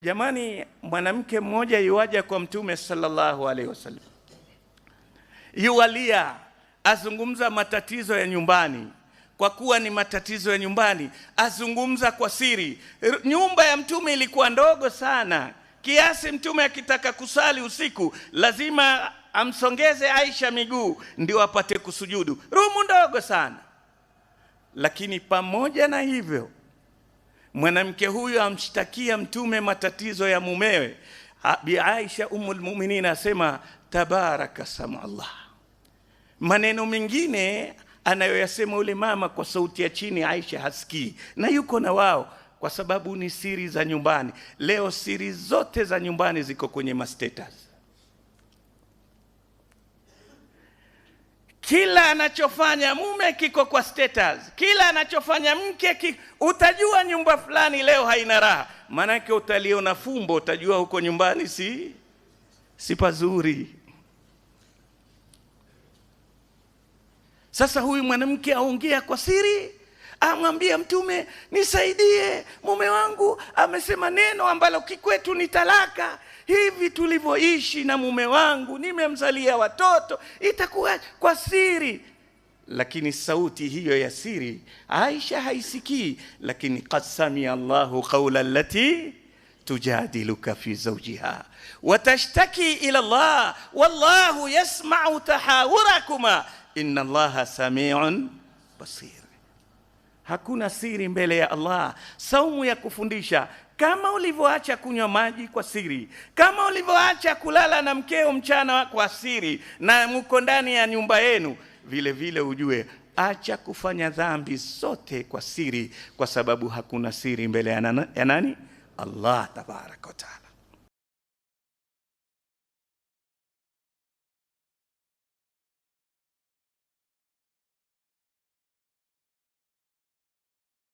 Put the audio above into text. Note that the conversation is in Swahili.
Jamani, mwanamke mmoja yuaja kwa Mtume sallallahu alaihi wasallam, yualia, azungumza matatizo ya nyumbani. Kwa kuwa ni matatizo ya nyumbani, azungumza kwa siri. Nyumba ya Mtume ilikuwa ndogo sana kiasi Mtume akitaka kusali usiku lazima amsongeze Aisha miguu ndio apate kusujudu. Rumu ndogo sana. Lakini pamoja na hivyo, mwanamke huyu amshtakia Mtume matatizo ya mumewe. Bi Aisha Ummul Mu'minin asema tabaraka samu Allah. Maneno mengine anayoyasema ule mama kwa sauti ya chini, Aisha hasikii, na yuko na wao kwa sababu ni siri za nyumbani. Leo siri zote za nyumbani ziko kwenye ma-status. Kila anachofanya mume kiko kwa status, kila anachofanya mke utajua nyumba fulani leo haina raha. Maanake utaliona fumbo, utajua huko nyumbani si pazuri. Sasa huyu mwanamke aongea kwa siri, amwambia Mtume, nisaidie, mume wangu amesema neno ambalo kikwetu ni talaka. Hivi tulivyoishi na mume wangu, nimemzalia watoto, itakuwa kwa siri. Lakini sauti hiyo ya siri Aisha haisikii. Lakini qad samia Allahu qawla allati tujadiluka fi zawjiha watashtaki ila Allah wallahu yasma'u tahawurakuma inna Allaha sami'un basir. Hakuna siri mbele ya Allah. Saumu ya kufundisha, kama ulivyoacha kunywa maji kwa siri, kama ulivyoacha kulala na mkeo mchana kwa siri na mko ndani ya nyumba yenu, vile vile ujue acha kufanya dhambi zote kwa siri, kwa sababu hakuna siri mbele ya nani? Allah tabaraka wa taala.